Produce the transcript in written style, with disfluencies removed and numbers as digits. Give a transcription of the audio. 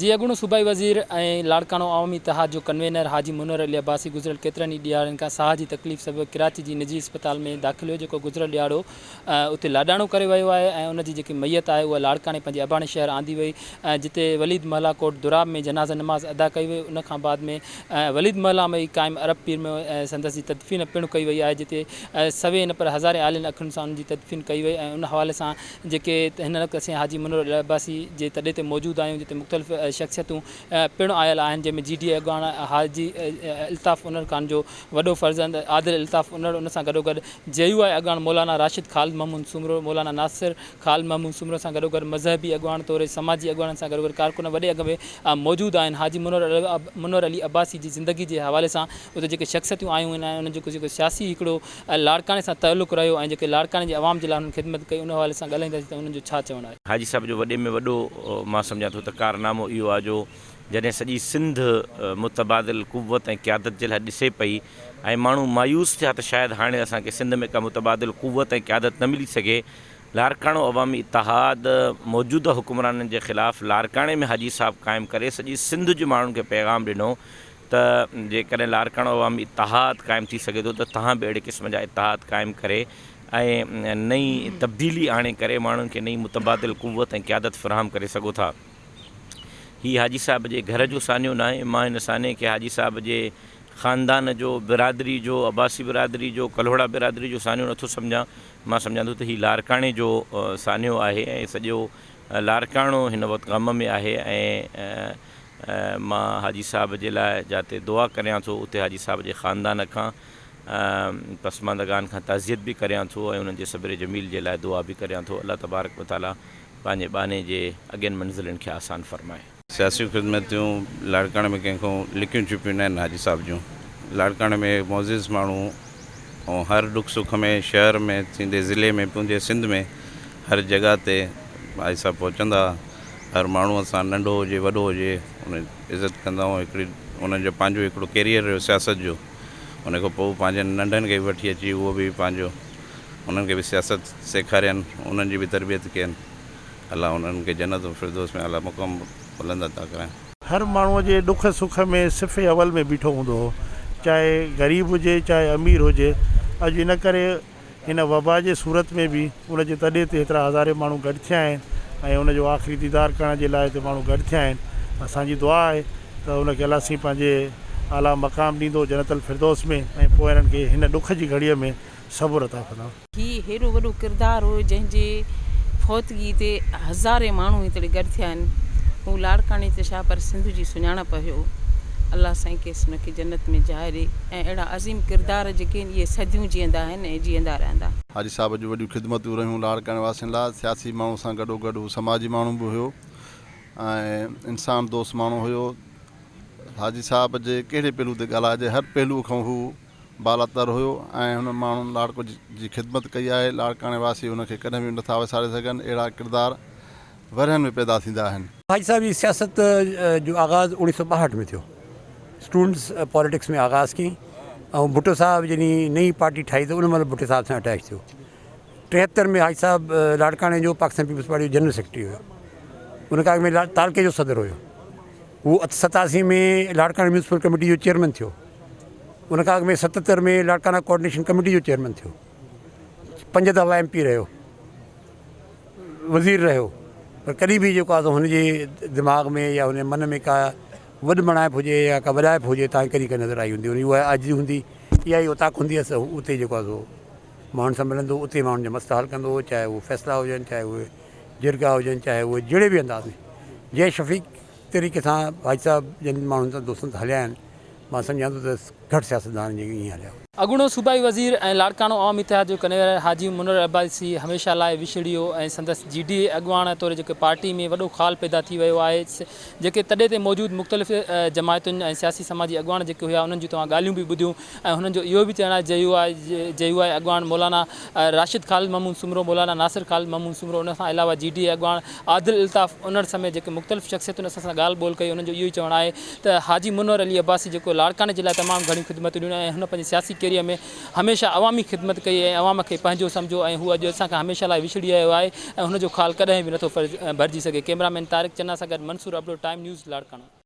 جي اڳوڻو صوبائي وزير ۽ لاڙڪاڻو عوامي اتحاد جو ڪنوينر حاجي منور علي عباسي گذريل ڪيترن ئي ڏهاڙن کان ساهه جي تڪليف سبب ڪراچي جي نجي اسپتال ۾ داخل هيو جيڪو گذريل ڏهاڙو اتي لاڏاڻو ڪري ويو آهي ۽ ان جي جيڪي ميت آهي اها لاڙڪاڻي پنهنجي اباڻي شهر آندي وئي ۽ جتي وليد محلا ڪوٽ دراب ۾ جنازه نماز ادا ڪئي وئي ان کان بعد ۾ وليد محلا ۾ ئي قائم عرب پير ۾ سندس جي تدفين پڻ ڪئي وئي آهي جتي سوين نه پر هزارين آلين اکين سان ان جي تدفين ڪئي وئي ۽ ان حوالي سان جيڪي هن وقت اسين حاجي منور علي عباسي جي تڏي تي موجود آهيون جتي مختلف شخصيتون پڻ آيل آهن جنهن ۾ جي ڊي اي اڳواڻ حاجي الطاف انڙ خان جو وڏو فرزند عادل الطاف انڙ ان سان گڏوگڏ جي يو آء اڳواڻ مولانا راشد خالد محمود سومرو مولانا ناصر خالد محمود سومرو سان گڏوگڏ مذهبي اڳواڻ توڙي سماجي اڳواڻن سان گڏوگڏ ڪارڪن وڏي انگ ۾ موجود آهن حاجي منور علي عباسي جي زندگي جي حوالي سان اتي جيڪي شخصيتون آيون آهن انهن جو جيڪو سياسي هڪڙو لاڙڪاڻي سان تعلق رهيو ۽ جيڪي لاڙڪاڻي جي عوام جي لاء انهن خدمت ڪئي ان حوالي سان ڳالهائينداسين ته انهن جو ڇا چوڻ آهي. حاجي صاحب جو وڏي ۾ وڏو مان سمجهان ٿو ته ڪارنامو اهو آهي جو جڏهن سڄي سنڌ متبادل قوت ۽ قيادت جي لاء ڏسي پئي ۽ ماڻهو مايوس ٿيا ته شايد هاڻي اسان کي سنڌ ۾ ڪا متبادل قوت ۽ قيادت نه ملي سگهي لاڙڪاڻو عوامي اتحاد موجوده حڪمرانن جي خلاف لاڙڪاڻي ۾ حاجي صاحب قائم ڪري سڄي سنڌ جي ماڻهن کي پيغام ڏنو ته جيڪڏهن لاڙڪاڻو عوامي اتحاد قائم ٿي سگهي ٿو ته توهان به اهڙي قسم جا اتحاد قائم ڪري ۽ نئين تبديلي آڻي ڪري ماڻهن کي نئين متبادل قوت ۽ قيادت فراهم ڪري سگهو ٿا. هي حاجي صاحب جي گهر جو سانحو ناهي، مان هن سانحي کي حاجي صاحب جي خاندان جو، برادري جو، عباسي برادري جو، ڪلهوڙا برادري جو سانحو نٿو سمجهان، مان سمجهان ٿو ته هي لاڙڪاڻي جو سانحو آهي ۽ سڄو لاڙڪاڻو هن وقت غم ۾ آهي ۽ مان حاجي صاحب جي لاء جاتي دعا ڪريان ٿو اتي حاجي صاحب جي خاندان کان پسماندگان کان تعزيت به ڪريان ٿو ۽ انهن جي صبر جميل جي لاء دعا به ڪريان ٿو الله تبارڪ و تعالي پنهنجي ٻانهي جي اڳين منزلن کي آسان فرمائي. سياسي خدمتون لاڙڪاڻي ۾ ڪنهن کان لڪيون ڇپيون ناهن حاجي صاحب جون لاڙڪاڻي ۾ معزز ماڻهو ۽ هر ڏک سک ۾ شهر ۾ ٿيندي ضلعي ۾ پونجي سنڌ ۾ هر جڳهه تي حاجي صاحب پهچندا هر ماڻهوء سان ننڍو هجي وڏو هجي ان جي عزت ڪندا هئا هڪڙي انهن جو پنهنجو هڪڙو ڪيريئر رهيو سياست جو ان کان پوء پنهنجن ننڍن کي به وٺي اچي اهو به پنهنجو انهن کي به سياست سيکارين انهن جي به تربيت ڪين الله انهن کي جنت الفردوس ۾ اعليٰ مقام بلند عطا ڪرائين. هر ماڻهوء جي ڏک سک ۾ صف اول ۾ بيٺو هوندو هو چاهي غريب هجي چاهي امير هجي اڄ ان ڪري هن وبا جي صورت ۾ به ان جي تڏي تي هيترا هزارين ماڻهو گڏ ٿيا آهن ۽ ان جو آخري ديدار ڪرڻ جي لاء هتي ماڻهو گڏ ٿيا آهن. اسان جي دعا آهي ته ان کي الله سائين پنهنجي اعليٰ مقام ڏيندو جنت الفردوس ۾ ۽ پوئرن کي هن ڏک جي گهڙيء ۾ صبر عطا فرمائي. هي هيڏو وڏو ڪردار هو جنهن جي فوتگي تي هزارين ماڻهو هتڙي گڏ ٿيا آهن. هو لاڙڪاڻي ته ڇا پر سنڌ جي سڃاڻپ هيو. الله سائين کيس ان کي جنت ۾ جاء ڏي ۽ اهڙا عظيم ڪردار جيڪي آهن اهي صديون جيئندا آهن ۽ جيئندا رهندا. حاجي صاحب جون وڏيون خدمتون رهيون لاڙڪاڻي واسين لاء سياسي ماڻهو سان گڏو گڏ هو سماجي ماڻهو به هيو ۽ انسان دوست ماڻهو هيو حاجي صاحب جي ڪهڙي پهلو تي ڳالهائجي هر پهلو کان هو بالاتر هيو ۽ هن ماڻهن لاڙڪو جي خدمت ڪئي آهي، لاڙڪاڻي واسي هن کي ڪڏهن به نٿا وساري سگهن، اهڙا ڪردار ورهين ۾ پيدا ٿيندا آهن. حاجي صاحب جي سياست جو آغاز 1962 ۾ ٿيو. اسٽوڊنٽس پاليٽڪس ۾ آغاز ڪيائين ۽ ڀٽو صاحب جڏهن نئين پارٽي ٺاهي ته ان مهل ڀٽي صاحب سان اٽيچ ٿيو. 73 ۾ حاجي صاحب لاڙڪاڻي جو پاڪستان پيپلز پارٽي جو جنرل سيڪريٽري هيو. ان کان اڳ ۾ تعلقي جو صدر هيو. هو 87 ۾ لاڙڪاڻي ميونسپل ڪميٽي جو چيئرمين ٿيو. ان کان اڳ ۾ 77 ۾ لاڙڪاڻا ڪوآرڊينيشن ڪميٽي جو چيئرمين ٿيو. پنج دفعا ايم پي رهيو. وزير رهيو. پر ڪڏهن به جيڪو آهي سو هن جي دماغ ۾ يا هن جي من ۾ ڪا وڏ مڻائپ هجي يا ڪا وڏائپ هجي تان ڪڏهن ڪا نظر آئي هوندي. هن جي اها عاجزي هوندي اها ئي اوطاق هوندي هئس اتي جيڪو آهي سو ماڻهن سان ملندو هو اتي ماڻهن جا مسئلا حل ڪندو هو چاهي اهي فيصلا هجن چاهي اهي جرڳا هجن چاهي اهي جهڙي به انداز ۾ جنهن شفيق طريقي سان حاجي صاحب جن ماڻهن سان دوستن سان هليا آهن مان سمجهان ٿو ته گهٽ سياستدان جيڪي ائين هليا. اڳوڻو صوبائي وزير ۽ لاڙڪاڻو عوامي اتحاد جو ڪنوينر حاجي منور عباسي هميشه لاء وڇڙيو ۽ سندس جي ڊي اي اڳواڻ طور جيڪي پارٽي ۾ وڏو خال پيدا ٿي ويو آهي جيڪي تڏي تي موجود مختلف جماعتن ۽ سياسي سماجي اڳواڻ جيڪي هيا انهن جون توهان ڳالهيون به ٻڌيون ۽ هنن جو اهو به چوڻ آهي جي يو آء جي يو آء اڳواڻ مولانا راشد خالد محمود سومرو، مولانا ناصر خالد محمود سومرو ان کان علاوه جي ڊي اي اڳواڻ عادل الطاف انڙ سميت جيڪي مختلف شخصيتن اسان سان ڳالهه ٻولهه ڪئي انهن جو اهو ئي چوڻ آهي ته حاجي منور علي عباسي جيڪو لاڙڪاڻي جي لاء تمام گهڻيون. گهڻيون خدمتون ڏنيون ۽ هن پنهنجي سياسي ڪيريئر ۾ هميشه عوامي خدمت ڪئي ۽ عوام کي پنهنجو سمجهيو ۽ هو اڄ اسان کان هميشه لاء وڇڙي ويو آهي ۽ هن جو خال ڪڏهن به نٿو ڀرجي سگهي. ڪئميرا مين طارق چنا سان گڏ منصور ابڙو، ٽائيم نيوز، لاڙڪاڻو.